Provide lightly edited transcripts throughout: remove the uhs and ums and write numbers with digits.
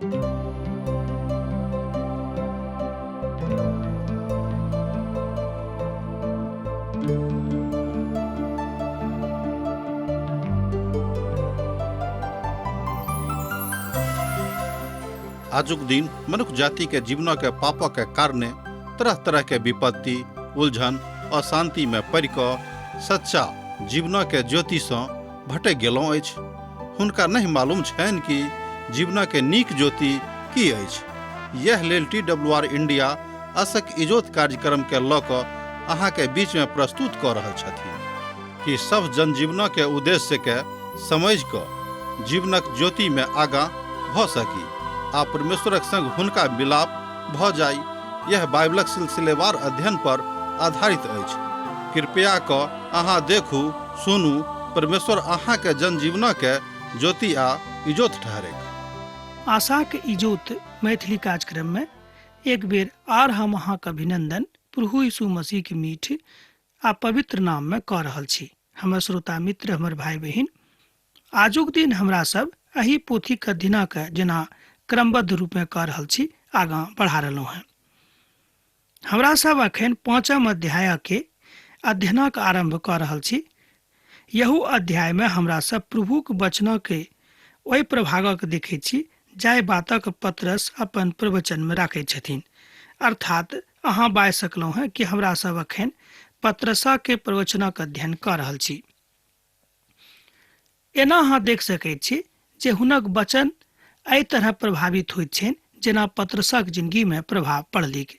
आजुक दिन मनुख जाति के जीवनक के पापक के कारणे तरह तरह के विपत्ति, उलझन, अशांति में पड़ि कऽ सच्चा जीवनक के ज्योति सँ भटकि गेलहुँ अछि। हुनका नहि मालूम छनि कि जीवनक के नीक ज्योति की अछि। यैह लेल टी डब्ल्यू आर इंडिया असक इजोत कार्यक्रम के लऽ कऽ अहाँ के बीच में प्रस्तुत कऽ रहल छथिन कि सभ जनजीवनक के उद्देश्य के समझि कऽ जीवनक ज्योति में आगाँ भऽ सकी आ परमेश्वरक संग हुनका मिलाप भऽ जाइ। यह बाइबलक सिलसिलेवार अध्ययन पर आधारित अछि। कृपया कऽ अहाँ देखू, सुनू, परमेश्वर अहाँ के जनजीवनक के ज्योति आ इजोत ठहरेक। आशाक इजोत मैथिली कार्यक्रम में एक बेर आर हम अहाँक अभिनंदन प्रभु यीशु मसीह के मीठ आ पवित्र नाम में कऽ रहल छी। हमर श्रोता मित्र, हमर भाई बहिन, आजुक दिन हमरा सब एहि पोथीक अध्ययनक जेना क्रमबद्ध रूपमे कऽ रहल छी, आगाँ बढ़ा रहलहुँ हेँ। हमरा सब अखन पाँचम अध्यायके अध्ययनक आरम्भ कऽ रहल छी। यहू अध्यायमे हमरा सब प्रभुक वचनके ओहि प्रभागक देखैत छी जाहि बातक पतरस अपन प्रवचनमे राखैत छथिन। अर्थात अहाँ बाजि सकलहुँ हेँ कि हमरा सब अखन पतरसके प्रवचनक अध्ययन कऽ रहल छी। एना अहाँ देख सकैत छी जे हुनक वचन एहि तरह प्रभावित होइत छनि जेना पतरसक जिनगीमे प्रभाव पड़लिक।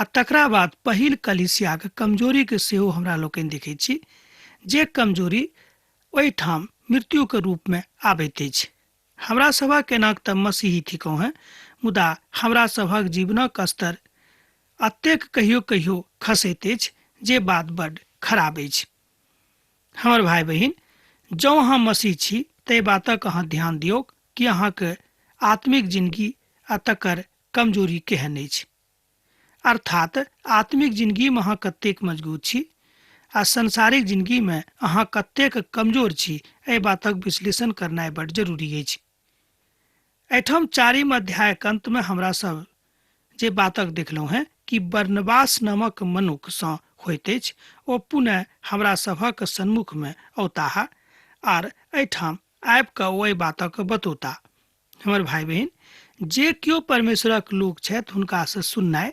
आ तकरा बाद पहिल कलीसियाक कमजोरीके सेहो हमरा लोकनि देखैत छी, जे कमजोरी ओहिठाम मृत्युके रूपमे आबैत अछि। हमरा सभक एनाक तऽ मसीही थिकहुँ हेँ, मुदा हमरा सभक जीवनक स्तर अतेक कहियो-कहियो खसैत अछि जे बात बड्ड खराब अछि। हमर भाय बहिन, जँ अहाँ मसीह छी ताहि बातक अहाँ ध्यान दियौक कि अहाँक आत्मिक जिनगी आ तकर कमजोरी केहन अछि। अर्थात आत्मिक जिनगीमे अहाँ कतेक मजगूत छी आ संसारिक जिनगीमे अहाँ कतेक कमजोर छी, एहि बातक विश्लेषण करनाइ बड्ड जरूरी अछि। एहिठाम चारिम अध्यायक अन्तमे हमरा सब जे बातक देखलहुँ हेँ कि बरनबास नामक मनुख सँ होइत अछि, ओ पुनः हमरा सभक सन्मुख मे औताह आर एहिठाम आबि कऽ ओ एहि बातक बतौता। हमर भाइ बहिन, जे केओ परमेश्वरक लोक छथि हुनका सँ सुननाइ,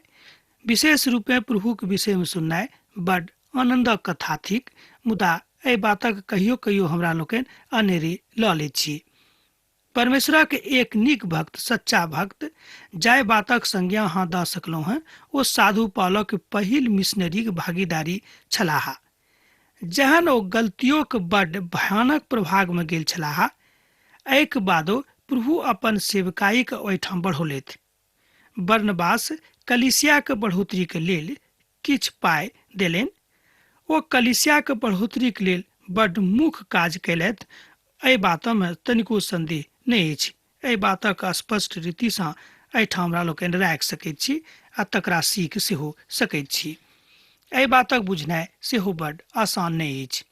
विशेष रूपेँ प्रभुक विषय मे सुननाइ बड आनन्दक कथा थिक, मुदा एहि बातक कहियो-कहियो हमरा लोकनि अनेरे लऽ लैत छी। परमेश्वरक एक नीक भक्त, सच्चा भक्त, जाहि बातक संज्ञा अहाँ दऽ सकलहुँ हेँ, ओ साधु पॉलक पहिल मिशनरीक भागीदारी छलाह। जहन ओ गलतियोक बड्ड भयानक प्रभागमे गेल छलाह, एहिक बादो प्रभु अपन सेवकाईक ओहिठाम बढ़ौलथि। बरनबास कलीसियाक बढ़ोतरीक लेल किछु पाइ देलनि। ओ कलीसियाक बढ़ोतरीक लेल बड्ड मुख्य काज कयलथि, एहि बातमे तनिको सन्देह नहि अछि। एहि बातक स्पष्ट रीतिसँ एहिठाम हमरा लोकनि राखि सकैत छी आ तकरा सीख सेहो सकैत छी। एहि बातक बुझनाइ सेहो बड्ड आसान नहि अछि।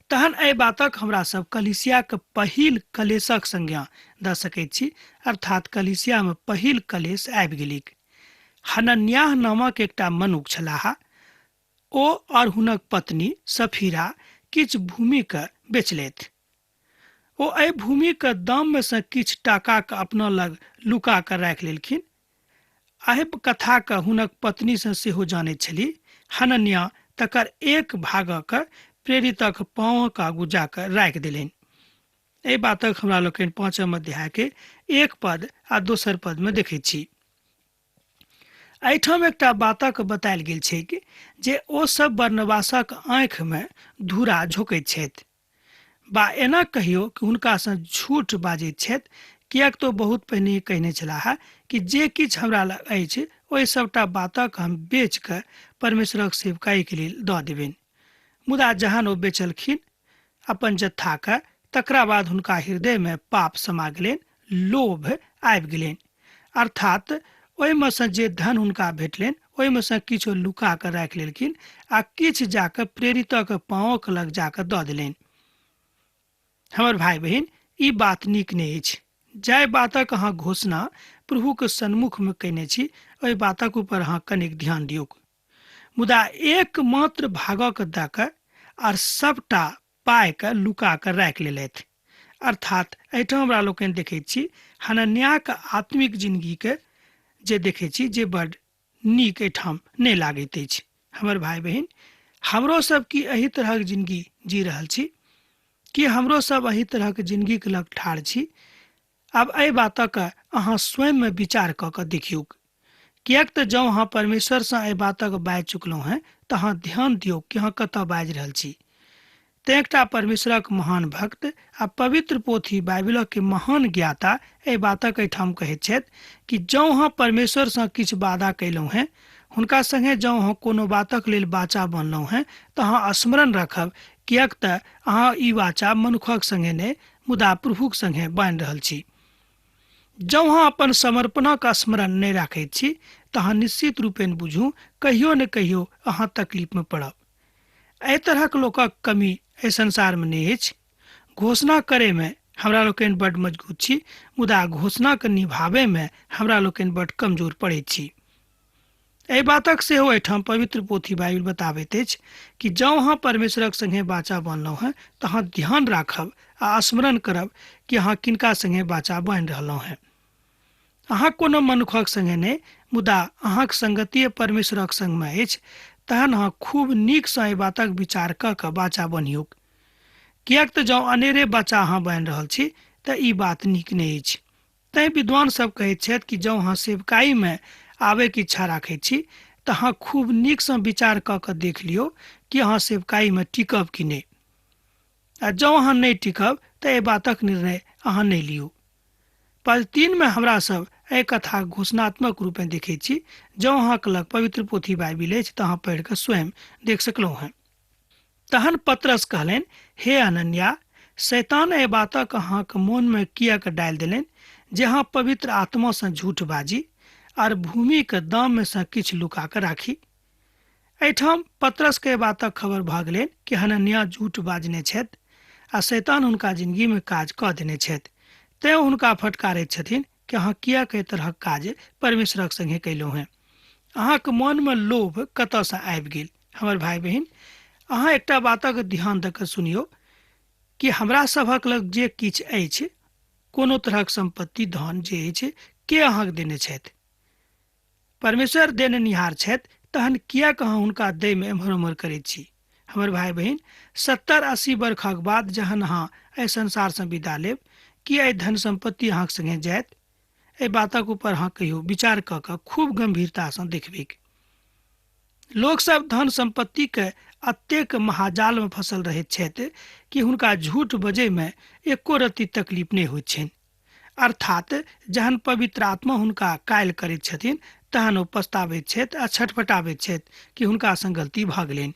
तहन एहि बातक हमरा सब कलीसियाक पहिल कलेशक संज्ञा दऽ सकैत छी, अर्थात कलीसियामे पहिल कलेश आबि गेलैक। हनन्याह नामक एकटा मनुख छलाह। ओ और हुनक पत्नी सफीरा किछु भूमिके बेचलथि। ओ एहि भूमिक दाममे सँ किछु टाकाके अपना लग लुका कऽ राखि लेलखिन। एहि कथाके हुनक पत्नीसँ सेहो जानैत छलीह। हनन्या तकर एक भागक प्रेरितक पाँवक आगू जा कऽ राखि देलनि। एहि बातक हमरा लोकनि पाँचम अध्यायके एक पद आ दोसर पदमे देखैत छी। एहिठाम एकटा बातक बतायल गेल छैक जे ओ सब बरनबासक आँखिमे धूरा झोंकैत छथि। बा एना कहियो कि हुनकासँ झूठ बाजैत छथि, किएक तऽ ओ बहुत पहिने कहने छलाह कि जे किछु हमरा लग अछि ओहि सभटा बातक हम बेच कऽ परमेश्वरक सेवकाईके लेल दऽ देबनि। मुदा जहन ओ बेचलखिन अपन जत्थाके, तकरा बाद हुनका हृदयमे पाप समा गेलनि, लोभ आबि गेलनि। अर्थात ओहिमे सँ जे धन हुनका भेटलनि ओहिमे सँ किछु लुका कऽ राखि लेलखिन आ किछु जा कऽ प्रेरितक पाँवक लग जा कऽ दऽ देलनि। हमर भाय बहिन, ई बात नीक नहि अछि। जाहि बातक अहाँ घोषणा प्रभुके सन्मुखमे कयने छी ओहि बातक ऊपर अहाँ कनिक ध्यान दियौक। मुदा एक मात्र भागक दऽ कऽ आर सबटा पाइके लुका कऽ राखि लेलथि। अर्थात एहिठाम हमरा लोकनि देखैत छी हनन्याक आत्मिक जिंदगीके जे देखैत छी जे बड नीक एहिठाम नहि लागैत अछि। हमर भाइ बहिन, हमरो सब की एहि तरहक जिंदगी जी रहल छी? की हमरो सब एहि तरहक जिंदगीके लग ठाढ़ छी? आब एहि बातक अहाँ स्वयंमे विचार कऽ कऽ देखियौक। किएक तऽ जँ अहाँ परमेश्वरसँ एहि बातक बाजि चुकलहुँ हेँ तऽ अहाँ ध्यान दियौ कि अहाँ कतऽ बाजि रहल छी। तेँ एकटा परमेश्वरक महान भक्त आ पवित्र पोथी बाइबिलक के महान ज्ञाता एहि बातक एहिठाम कहैत छथि कि जँ अहाँ परमेश्वरसँ किछु वादा कयलहुँ हेँ, हुनका संगे जँ अहाँ कोनो बातक लेल वाचा बनलहुँ हेँ तऽ अहाँ स्मरण राखब, किएक तऽ अहाँ ई वाचा मनुखक संगे नहि मुदा प्रभुक संगे बान्हि रहल छी। जँ अहाँ अपन समर्पणक स्मरण नहि राखैत छी तऽ अहाँ निश्चित रूपेण बुझू कहियो ने कहियो अहाँ तकलीफमे पड़ब। एहि तरहक लोकक कमी एहि संसारमे नहि अछि। घोषणा करैमे हमरा लोकनि बड्ड मजगूत छी, मुदा घोषणाके निभाबैमे हमरा लोकनि बड्ड कमजोर पड़ैत छी। एहि बातक सेहो एहिठाम पवित्र पोथी बाइबिल बताबैत अछि कि जँ अहाँ परमेश्वरक संगे वाचा बान्हलहुँ हेँ तऽ अहाँ ध्यान राखब आ स्मरण करब कि अहाँ किनका संगे वाचा बान्हि रहलहुँ हेँ। अहाँ कोनो मनुखक संगे नहि, मुदा अहाँक संगतिये परमेश्वरक संगमे अछि, तहन अहाँ खूब नीकसँ एहि बातक विचार कऽ कऽ वाचा बन्हियौक। किएक तऽ जँ अनेरे वाचा अहाँ बान्हि रहल छी तऽ ई बात नीक नहि अछि। तैँ विद्वान सब कहैत छथि कि जँ अहाँ सेवकाईमे आबयके इच्छा राखैत छी तऽ अहाँ खूब नीकसँ विचार कऽ कऽ देख लियौ कि अहाँ सेवकाईमे टिकब कि नहि। आ जँ अहाँ नहि टिकब तऽ एहि बातक निर्णय अहाँ नहि लियौ। पद 3 मे हमरा सब एहि कथाक घोषणात्मक रूपेँ देखैत छी। जँ अहाँक लग पवित्र पोथी बाइबिल अछि तऽ अहाँ पढ़ि कऽ स्वयं देख सकलहुँ हेँ। तहन पतरस कहलनि, हे अनन्या, शैतान एहि बातक अहाँक मोनमे किएक डालि देलनि जे अहाँ पवित्र आत्मासँ झूठ बाजी आर भूमिक दाममे सँ किछु लुका कऽ राखी? एहिठाम पतरसके एहि बातक खबर भऽ गेलनि कि हनन्या झूठ बाजने छथि आ शैतान हुनका जिंदगीमे काज कऽ देने छथि। तेँ ओ हुनका फटकारैत छथिन कि अहाँ किएक एहि तरहक काज परमेश्वरक संगे कयलहुँ हेँ? अहाँक मोनमे लोभ कतऽसँ आबि गेल? हमर भाइ बहिन, अहाँ एकटा बातक ध्यान दऽ कऽ सुनियौ कि हमरा सभक लग जे किछु अछि, कोनो तरहक सम्पत्ति धन जे अछि, के अहाँके देने छथि? परमेश्वर देननिहार छथि, तहन किएक अहाँ हुनका दैमे एम्हर ओम्हर करैत छी? हमर भाइ बहिन, 70-80 बरखक बाद जहन अहाँ एहि संसारसँ विदा लेब, की एहि धन सम्पत्ति अहाँक संगे जायत? एहि बातक ऊपर अहाँ कहियो विचार कऽ कऽ खूब गंभीरतासँ देखबैक। लोक सब धन सम्पत्ति के अतेक महाजाल में फसल रहैत छथि कि हुनका झूठ बजै में एको रत्ती तकलीफ नहि होइत छनि। अर्थात जहन पवित्र आत्मा हुनका कायल करैत छथिन तहन ओ पछताबैत छथि आ छटपटाबैत छथि कि हुनका संग गलती भऽ गेलनि।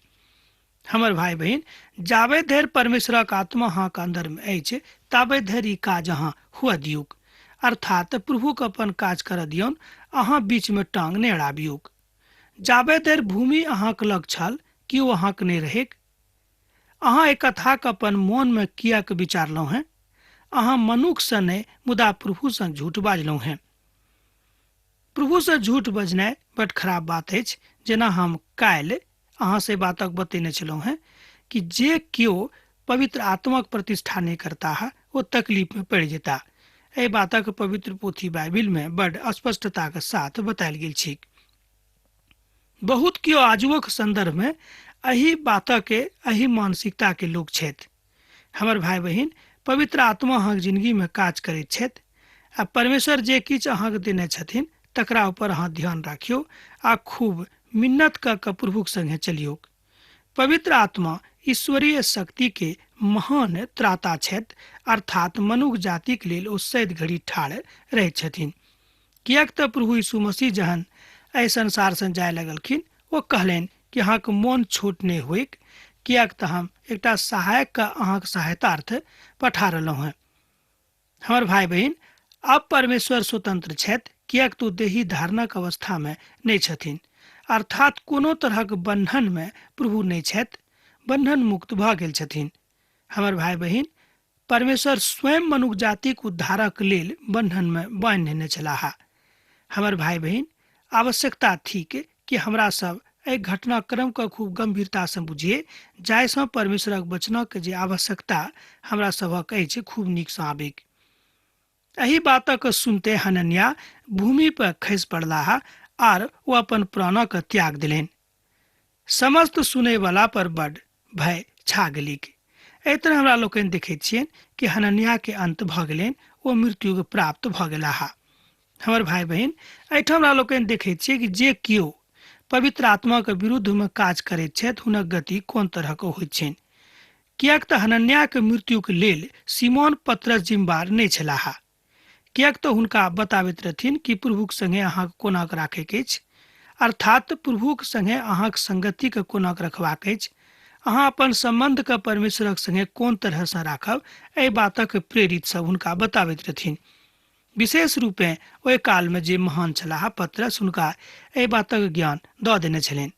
हमर भाइ बहिन, जाबे धरि परमेश्वरक आत्मा अहाँक अन्दरमे अछि ताबे धरि ई काज अहाँ हुअ दियौक। अर्थात प्रभुक अपन काज करऽ दियौन, अहाँ बीचमे टांग नहि अड़ाबियौक। जाबे धरि भूमि अहाँक लग छल कि ओ अहाँक नहि रहैक? अहाँ एहि कथाक अपन मोनमे किएक विचारलहुँ हेँ? अहाँ मनुखसँ नहि मुदा प्रभुसँ झूठ बाजलहुँ हेँ। प्रभुसँ झूठ बजनाइ बड खराब बात अछि, जेना हम काल्हि अहाँसँ बातक बतेने छलहुँ हेँ कि जे केओ पवित्र आत्माक प्रतिष्ठा नहि करताह ओ तकलीफमे पड़ि जेताह। एहि बातक पवित्र पोथी बाइबिलमे बड स्पष्टताक साथ बतायल गेल छैक। बहुत केओ आजुओक संदर्भमे एहि बातके, एहि मानसिकताके लोक छथि। हमर भाइ बहिन, पवित्र आत्मा अहाँक जिंदगीमे काज करैत छथि आ परमेश्वर जे किछु अहाँके देने छथिन तकरा ऊपर अहाँ ध्यान राखियौ आ खूब मिन्नत कऽ कऽ प्रभुक संगे चलियौक। पवित्र आत्मा ईश्वरीय शक्ति के महान त्राता छथि, अर्थात मनुख जातिक लेल ओ सैद घड़ी ठाढ़ रहैत छथिन। किएक तऽ प्रभु यीशु मसीह जहन एहि संसारसँ जाय लगलखिन ओ कहलनि कि अहाँके मोन छोट नहि होइक, किएक तऽ हम एकटा सहायकके अहाँके सहायतार्थ पठा रहलहुँ हेँ। हमर भाइ बहिन, आब परमेश्वर स्वतंत्र छथि, किएक तऽ ओ देही धारणक अवस्थामे नहि छथिन। अर्थात कोनो तरहक बन्धनमे प्रभु नहि छथि, बन्धन मुक्त भऽ गेल छथिन। हमर भाइ बहिन, परमेश्वर स्वयं मनुख जातिक उद्धारक लेल बन्धनमे बान्हि नेने छलाह। हमर भाइ बहिन, आवश्यकता थिक कि हमरा सब एहि घटनाक्रमके खूब गंभीरतासँ बुझिए, जाहिसँ परमेश्वरक वचनक जे आवश्यकता हमरा सभक अछि खूब नीकसँ आबैक। एहि बातक सुनते हनन्या भूमि पर खसि पड़लाह आर ओ अपन प्राणक त्याग देलनि। समस्त सुनैवला पर बड भय छा गेलिक। एहि तरह हमरा लोकनि देखैत छियनि कि हनन्या के अंत भऽ गेलनि, ओ मृत्युके प्राप्त भऽ गेलाह। हमर भाइ बहिन, एहिठाम हमरा लोकनि देखैत छियै कि जे केओ पवित्र आत्माके विरुद्धमे काज करैत छथि हुनक गति कोन तरहक होइत छनि। किएक तऽ हनन्याके मृत्युके लेल सिमोन पत्रस जिम्मेवार नहि छलाह, किएक तऽ हुनका बताबैत रहथिन कि प्रभुक संगे अहाँके कोना कऽ राखैके अछि, अर्थात प्रभुक संगे अहाँक संगतिके कोना कऽ रखबाक अछि, अहाँ अपन सम्बन्धके परमेश्वरक संगे कोन तरहसँ राखब, एहि बातक प्रेरित सब हुनका बताबैत रहथिन। विशेष रूपेँ ओहि कालमे जे महान छलाह पत्रस, हुनका एहि बातक ज्ञान दऽ देने छलनि।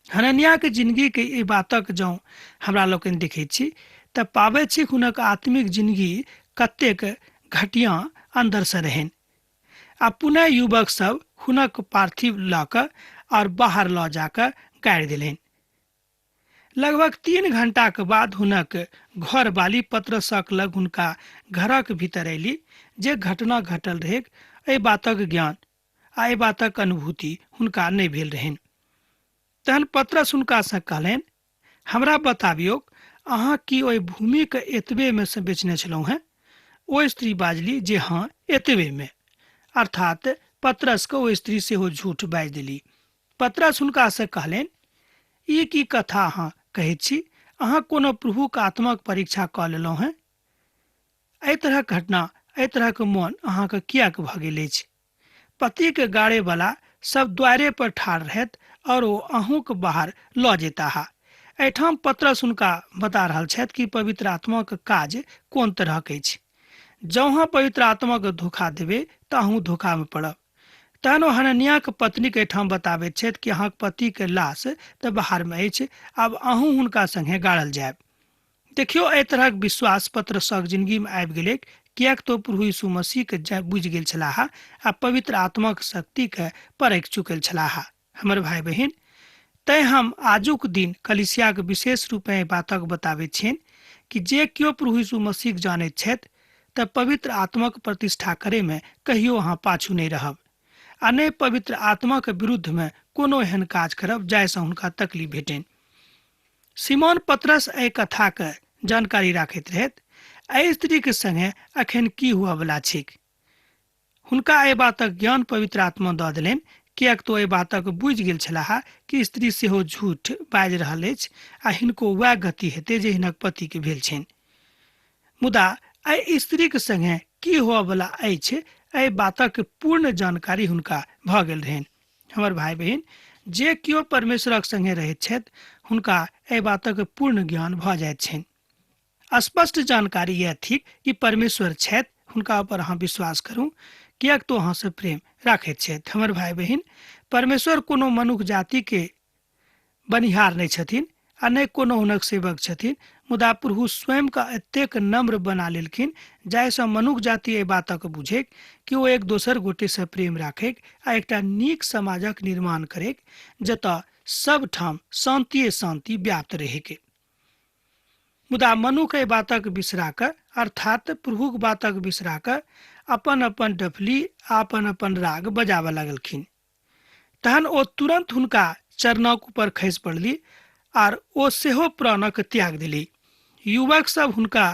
हनन्याके जिनगीके एहि बातक जँ हमरा लोकनि देखैत छी तऽ पाबैत छी हुनक आत्मिक जिनगी कतेक घटिया अन्दरसँ रहनि। आ पुनः युवक सब हुनक पार्थिव लऽ कऽ आओर बाहर लऽ जा कऽ गाड़ि देलनि। लगभग 3 घंटाक बाद हुनक घरवाली पत्रसक लग हुनका घरक भीतर अयली। जे घटना घटल रहैक एहि बातक ज्ञान आ एहि बातक अनुभूति हुनका नहि भेल रहनि। तहन पत्रस हुनकासँ कहलनि, हमरा बताबियौक, अहाँ की ओहि भूमिके एतबेमे से बेचने छलहुँ हेँ? ओ स्त्री बाजली जे हँ, एतबेमे। अर्थात पत्रसके ओ स्त्री सेहो झूठ बाजि देली। पत्रस हुनकासँ कहलनि, ई की कथा अहाँ कहैत छी? अहाँ कोनो प्रभुक आत्माक परीक्षा कऽ लेलहुँ हेँ? एहि तरहक घटना, एहि तरहक मोन अहाँके किएक भऽ गेल अछि? पतिके गाड़ेवला सब द्वारे पर ठाढ़ रहत और ओ अहूँके बाहर लऽ जेताह। एहिठाम पत्रस हुनका बता रहल छथि कि पवित्र आत्माक काज कोन तरहक अछि। जँ अहाँ पवित्र आत्माके धोखा देबै तऽ अहूँ धोखामे पड़ब। तहन ओ हननियाके पत्नीके एहिठाम बताबैत छथि कि अहाँके पतिके लाश तऽ बाहरमे अछि, आब अहूँ हुनका संगे गाड़ल जायब। देखियौ, एहि तरहक विश्वास पत्रसक जिनगीमे आबि गेलैक, किएक तऽ प्रभु यीशु मसीहके बुझि गेल छलाह आ पवित्र आत्माक शक्तिके परखि चुकल छलाह। हमर भाइ बहिन, तैँ हम आजुक दिन कलिसियाके विशेष रूपेँ एहि बातक बताबैत छियनि कि जे केओ प्रभु यीशु मसीहके जानैत छथि तऽ पवित्र आत्माक प्रतिष्ठा करैमे कहियो अहाँ पाछू नहि रहब आ नहि पवित्र आत्माक विरुद्धमे कोनो एहन काज करब जाहिसँ हुनका तकलीफ भेटनि। सिमोन पतरस एहि कथाके जानकारी राखैत रहथि। एहि स्त्रीके संगे अखन की हुअवला छैक, हुनका एहि बातक ज्ञान पवित्र आत्मा दऽ देलनि, किएक तऽ ओ एहि बातक बुझि गेल छलाह कि स्त्री सेहो झूठ बाजि रहल अछि आ हिनको वएह गति हेतै जे हिनक पतिके भेल छनि। मुदा एहि स्त्रीक संगे की होअवला अछि, एहि बातक पूर्ण जानकारी हुनका भऽ गेल रहनि। हमर भाइ बहिन, जे केओ परमेश्वरक संगे रहैत छथि हुनका एहि बातक पूर्ण ज्ञान भऽ जाइत छनि। स्पष्ट जानकारी यह थिक कि परमेश्वर छथि, हुनका ऊपर अहाँ विश्वास करू, किएक तो अहाँसँ प्रेम राखैत छथि। हमर भाइ बहिन, परमेश्वर कोनो मनुख जातिके बनिहार नहि छथिन आ नहि कोनो हुनक सेवक छथिन, मुदा प्रभु स्वयंके एतेक नम्र बना लेलखिन जाहिसँ मनुख जाति एहि बातक बुझैक कि ओ एक दोसर गोटेसँ प्रेम राखैक आ एकटा नीक समाजक निर्माण करैक जतऽ सबठाम शान्तिए शान्ति व्याप्त रहैक। मुदा मनुख एहि बातक बिसरा कऽ, अर्थात प्रभुक बातक बिसरा कऽ अपन अपन डफली आ अपन अपन राग बजाबऽ लगलखिन। तहन ओ तुरंत हुनका चरणक ऊपर खसि पड़ली आर ओ सेहो प्राणक त्याग देली। युवक सब हुनका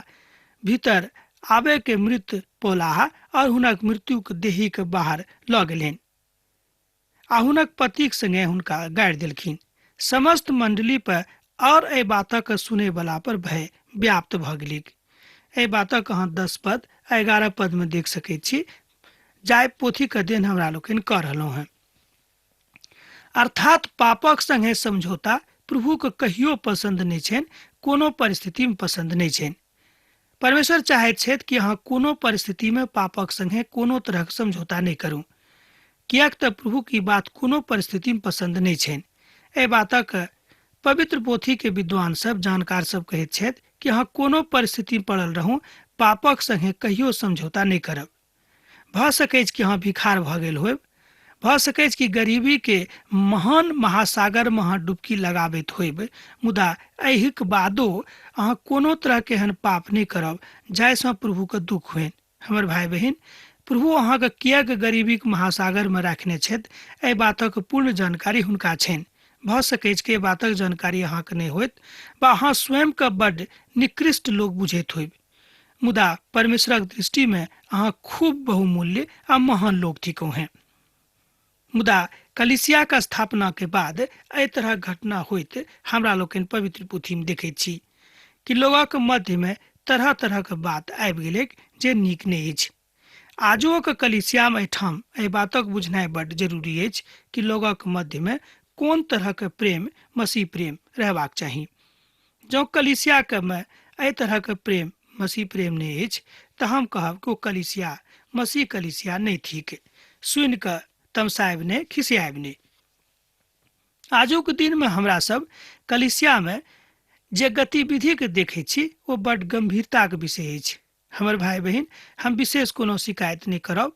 भीतर आबे के मृत पौलाह और हुनक मृत्युक देही के बाहर लऽ गेलनि आ हुनक पतिक संगे हुनका गाड़ि देलखिन। समस्त मंडली पर और एहि बातक सुनै बला पर भय व्याप्त भऽ गेलिक। एहि बातक अहाँ 10 पद आ 11 पद में देख सकैत छी, जाहि पोथीक अध्ययन हमरा लोकनि कऽ रहलहुँ हेँ। अर्थात पापक संगे समझौता प्रभुके कहियो पसन्द नहि छनि, कोनो परिस्थितिमे पसन्द नहि छनि। परमेश्वर चाहैत छथि कि अहाँ कोनो परिस्थितिमे पापक संगे कोनो तरहक समझौता नहि करू, किएक तऽ प्रभुक ई बात कोनो परिस्थितिमे पसन्द नहि छनि। एहि बातक पवित्र पोथीके विद्वान सब, जानकार सब कहैत छथि कि अहाँ कोनो परिस्थिति पड़ल रहू, पापक संगे कहियो समझौता नहि करब। भऽ सकैछ कि अहाँ भिखार भऽ गेल होयब, भऽ सकैछ कि गरीबी के महान महासागर में अहाँ डुबकी लगाबैत होयब, मुदा एहिक बादो अहाँ कोनो तरह के एहन पाप नहि करब जाहिसँ प्रभुके दुख होइन। हमर भाई बहिन, प्रभु अहाँके किएक गरीबीके महासागरमे राखने छथि, एहि बातक पूर्ण जानकारी हुनका छनि। भऽ सकैछ कि एहि बातक जानकारी अहाँके नहि होइत वा अहाँ स्वयंके बड्ड निकृष्ट लोक बुझैत होयब, मुदा परमेश्वरक दृष्टिमे अहाँ खूब बहुमूल्य आ महान लोक थिकहुँ हेँ। मुदा कलिसियाके स्थापना के बाद एहि तरहक घटना होइत हमरा लोकनि पवित्र पोथीमे देखैत छी कि लोगक मध्यमे तरह तरहक बात आबि गेलैक जे नीक नहि अछि। आजुओक कलिसियामे एहिठाम एहि बातक बुझनाइ बड्ड जरूरी अछि कि लोगक मध्यमे कोन तरहक प्रेम, मसीह प्रेम रहबाक चाही। जँ कलिसियाके मे एहि तरहक प्रेम, मसीह प्रेम नहि अछि तऽ हम कहब कि ओ कलिसिया मसीह कलिसिया नहि थिक। सुनि कऽ तमसायब नहि, खिसियायब नहि। आजुक दिनमे हमरा सब कलिसियामे जे गतिविधिके देखै छी ओ बड्ड गंभीरताके विषय अछि। हमर भाई बहिन, हम विशेष कोनो शिकायत नहि करब,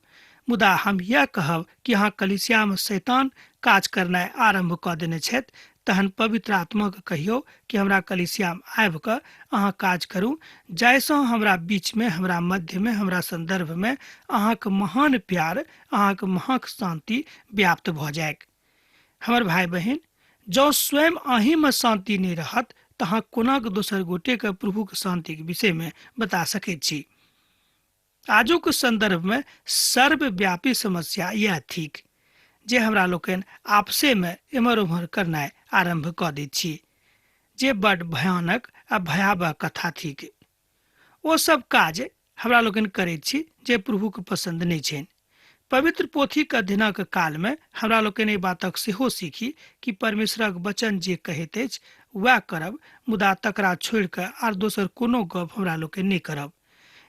मुदा हम यह कहब कि अहाँ कलिसियामे शैतान काज करनाइ आरम्भ कऽ देने छथि, तहन पवित्र आत्माके कहियौ कि हमरा कलिसियामे आबि कऽ अहाँ काज करू, जाहिसँ हमरा बीचमे, हमरा मध्यमे, हमरा सन्दर्भमे अहाँके महान प्यार, अहाँके महान शान्ति व्याप्त भऽ जाय। हमर भाई बहिन, जँ स्वयं अहीँमे शान्ति नहि रहत तऽ अहाँ कोना कऽ दोसर गोटेके प्रभुके शान्तिके विषयमे बता सकैत छी? आजुक सन्दर्भमे सर्वव्यापी समस्या इएह थिक जे हमरा लोकनि आपसेमे एम्हर ओम्हर करनाइ आरम्भ कऽ दैत छी, जे बड्ड भयानक आ भयावह कथा थिक। ओ सब काज हमरा लोकनि करैत छी जे प्रभुके पसन्द नहि छनि। पवित्र पोथीक अध्ययनक कालमे हमरा लोकनि एहि बातक सेहो सीखी कि परमेश्वरक वचन जे कहैत अछि वएह करब, मुदा तकरा छोड़ि कऽ आर दोसर कोनो गप हमरा लोकनि नहि करब।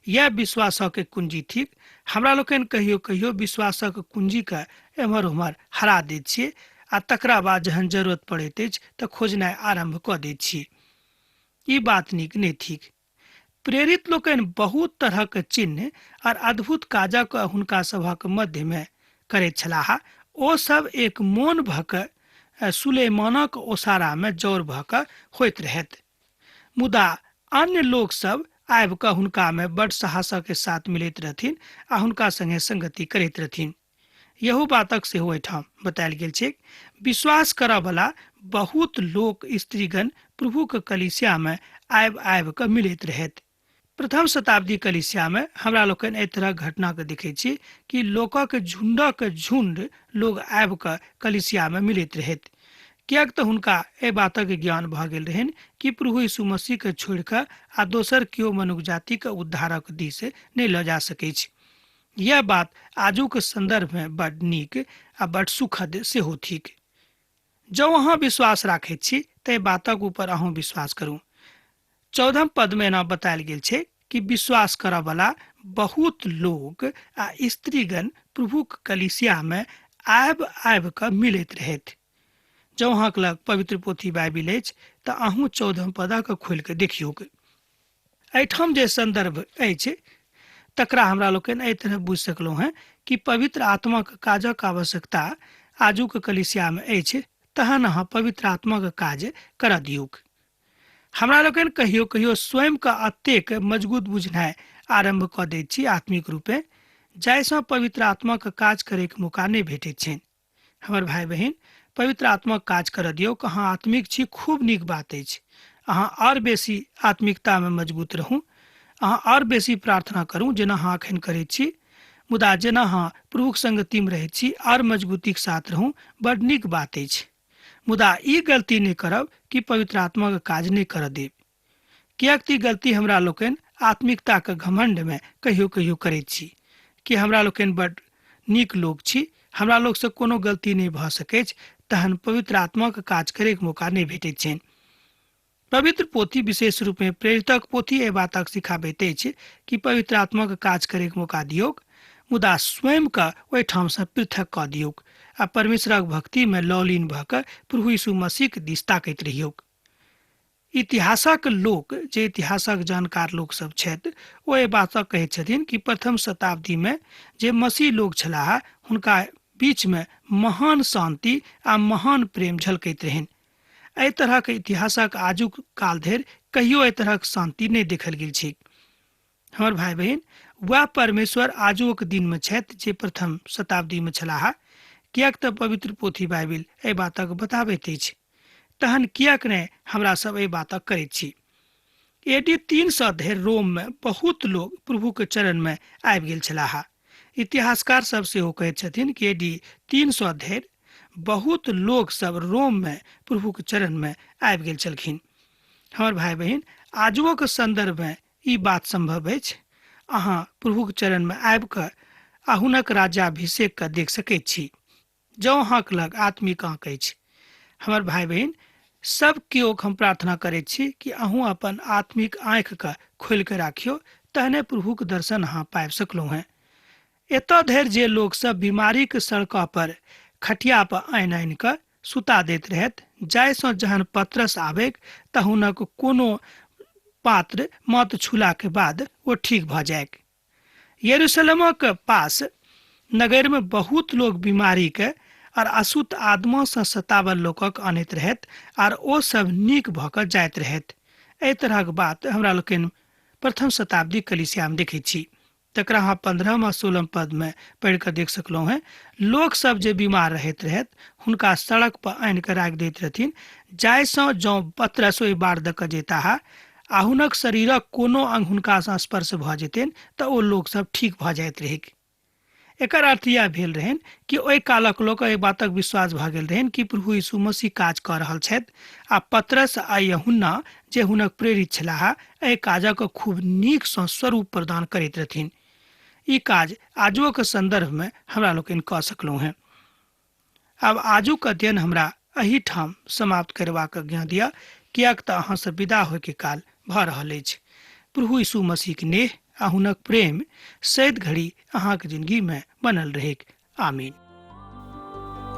यैह विश्वासक कुंजी थिक। हमरा लोकनि कहियो कहियो विश्वासक कुंजीके एम्हर ओम्हर हरा दैत छियै आ तकरा बाद जहन जरूरत पड़ैत अछि तऽ खोजनाइ आरम्भ कऽ दैत छी। ई बात नीक नहि थिक। प्रेरित लोकनि बहुत तरहक चिन्ह और अद्भुत काजक हुनका सभक मध्यमे करैत छलाह। ओ सब एक मोन भऽ कऽ सुलेमानक ओसारामे जौर भऽ कऽ होइत रहैत। मुदा अन्य लोक सब आबि कऽ हुनकामे बड्ड साहसक साथ मिलैत रहथिन आ हुनका संगे संगति करैत रहथिन। यहू बातक सेहो एहिठाम बतायल गेल छैक। विश्वास करऽ वाला बहुत लोक स्त्रीगण प्रभुक कलिसियामे आबि आबि कऽ मिलैत रहैत। प्रथम शताब्दी कलिसियामे हमरा लोकनि एहि तरहक घटनाके देखै छी कि लोकक झुंडक झुंड लोग आबि कऽ कलिसियामे मिलैत रहैत, किएक तऽ हुनका एहि बातक ज्ञान भऽ गेल रहनि कि प्रभु यीशु मसीहके छोड़ि कऽ आ दोसर केओ मनुख जातिके उद्धारक दिस नहि लऽ जा सकैछ। यह बात आजुक संदर्भमे बड नीक आ बड सुखद सेहो थिक। जँ अहाँ विश्वास राखैत छी तऽ बातक ऊपर अहूँ विश्वास करू। 14 पदमे एना बतायल गेल छै कि विश्वास करऽ वाला बहुत लोक आ स्त्रीगण प्रभुक कलिसियामे आबि आबि कऽ मिलैत रहथि। जँ अहाँक लग पवित्र पोथी बाइबिल अछि तऽ अहूँ 14 पदक खोलि कऽ देखियौक। एहिठाम जे संदर्भ अछि तकरा हमरा लोकनि एहि तरह बुझि सकलहुँ हेँ कि पवित्र आत्माक काजक आवश्यकता आजुक कलिसियामे अछि, तहन अहाँ पवित्र आत्माक काज करऽ दियौक। हमरा लोकनि कहियो कहियो स्वयंके अतेक मजबूत बुझनाइ आरम्भ कऽ दैत छी आत्मिक रूपे, जाहिसँ पवित्र आत्माक काज करैके मौका नहि भेटैत छनि। हमर भाई बहिन, पवित्र आत्माक काज करऽ दियौक। अहाँ आत्मिक छी, खूब नीक बात अछि। अहाँ आओर बेसी आत्मिकतामे मजबूत रहू, अहाँ आओर बेसी प्रार्थना करू जेना अहाँ एखन करैत छी। मुदा जेना अहाँ प्रभुक संगतिमे रहैत छी, आओर मजबूतीक साथ रहू, बड नीक बात अछि। मुदा ई गलती नहि करब कि पवित्र आत्माक काज नहि करऽ देब, किएक तऽ ई गलती हमरा लोकनि आत्मिकताके घमण्डमे कहियो कहियो करैत छी कि हमरा लोकनि बड नीक लोक छी, हमरा लोकसँ कोनो गलती नहि भऽ सकैछ, तहन पवित्र आत्माक काज करैके मौका नहि भेटैत छनि। पवित्र पोथी विशेष रूपमे प्रेरितक पोथी एहि बातक सिखाबैत अछि कि पवित्र आत्माक काज करैके मौका दियौक, मुदा स्वयंके ओहिठामसँ पृथक कऽ दियौक आ परमेश्वरक भक्तिमे लौलीन भऽ कऽ प्रभु यीशु मसीहक दिस ताकैत रहियौक। इतिहासक लोक जे इतिहासक जानकार लोक सब छथि, ओ एहि बातक कहैत छथिन कि प्रथम शताब्दी में जे मसीह लोक छलाह हुनका बीच में महान शांति आ महान प्रेम झलकैत रहनि। एहि तरहक इतिहासक आजुक काल धरि कहियो एहि तरहक शांति नहि देखल गेल छै। हमर भाई बहिन, वएह परमेश्वर आजुक दिन में छथि जे प्रथम शताब्दी में छलाह, किएक तऽ पवित्र पोथी बाइबिल एहि बातक बताबैत अछि। तहन किएक नहि हमरा सब एहि बातक करैत छी? एडी 300 धरि रोम में बहुत लोग प्रभु के चरण में आबि गेल छलाह। इतिहासकार सब सेहो कहैत छथिन कि एडी 300 धरि बहुत लोग सब रोम में प्रभु के चरण में आबि गेल छलखिन। हमर भाई बहिन, आजुओ के संदर्भ में ई बात संभव अछि। अहाँ प्रभुक चरण में आबि कऽ आ हुनक राज्याभिषेक के देख सकैत छी, जँ अहाँक लग आत्मिक आँख अछि। हमर भाई बहिन सब केओ हम प्रार्थना करैत छी कि अहूँ अपन आत्मिक आँखि के खोलि के राखियौ, तहने प्रभुक दर्शन अहाँ पाबि सकलहुँ हेँ। एतऽ धरि जे लोक सब बीमारीक सड़क पर खटिया पर आनि आनि कऽ सुता दैत रहथि, जाहिसँ जहन पतरस आबैक तऽ हुनक कोनो पात्र मत छूलाके बाद ओ ठीक भऽ जाइक। यरूशलेमक पास नगर में बहुत लोग बीमारी के और अशुद्ध आत्मा से सतावल लोकक अनैत रहथि और ओ सब नीक भऽ कऽ जाइत रहथि। एहि तरहक बात हमरा लोकनि प्रथम शताब्दी कलीसिया में देखैत छी। तकरा अहाँ 15 आ 16 पद में पढ़ि कऽ देख सकलहुँ हेँ। लोक सब जे बीमार रहैत रहथि हुनका सड़क पर आनि कऽ राखि दैत रहथिन, जाहिसँ जँ पतरस ओहि बाट दऽ कऽ जैताह आ हुनक शरीरक कोनो अंग हुनकासँ स्पर्श भऽ जेतनि तऽ ओ लोक सब ठीक भऽ जाइत रहैक। एकर अर्थ इएह भेल रहनि कि ओहि कालक लोक एहि बातक विश्वास भऽ गेल रहनि कि प्रभु यीशु मसीह काज कऽ रहल छथि आ पतरस आ यूहन्ना जे हुनक प्रेरित छलाह एहि काजक खूब नीकसँ स्वरूप प्रदान करैत रहथिन। ई काज आजुओक संदर्भमे हमरा लोकनि कऽ सकलहुँ हेँ। आब आजुक अध्ययन हमरा एहि ठाम समाप्त करबाक आज्ञा दिअ, किएक तऽ अहाँसँ विदा होयके काल भऽ रहल अछि। प्रभु यीशु मसीहक नेह आ हुनक प्रेम सैद घड़ी अहाँक जिंदगीमे बनल रहैक। आमीन।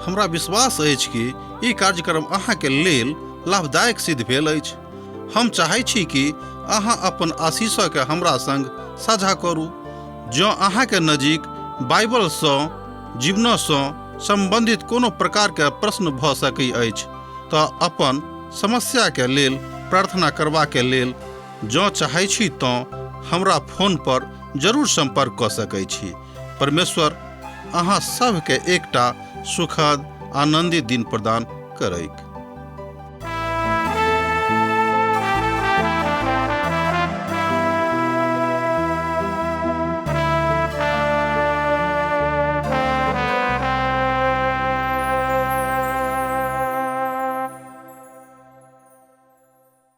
हमरा विश्वास अछि कि ई कार्यक्रम अहाँके लेल लाभदायक सिद्ध भेल अछि। हम चाहै छी कि अहाँ अपन आशीषके हमरा संग साझा करू। जँ अहाँके नजीक बाइबलसँ जीवनसँ सम्बन्धित कोनो प्रकारके प्रश्न भऽ सकै अछि तऽ अपन समस्याके लेल प्रार्थना करबाके लेल जँ चाहै छी तँ हमरा फोन पर जरूर सम्पर्क कऽ सकै छी। परमेश्वर अहाँ सभके एकटा सुखद आनन्दित दिन प्रदान करैक।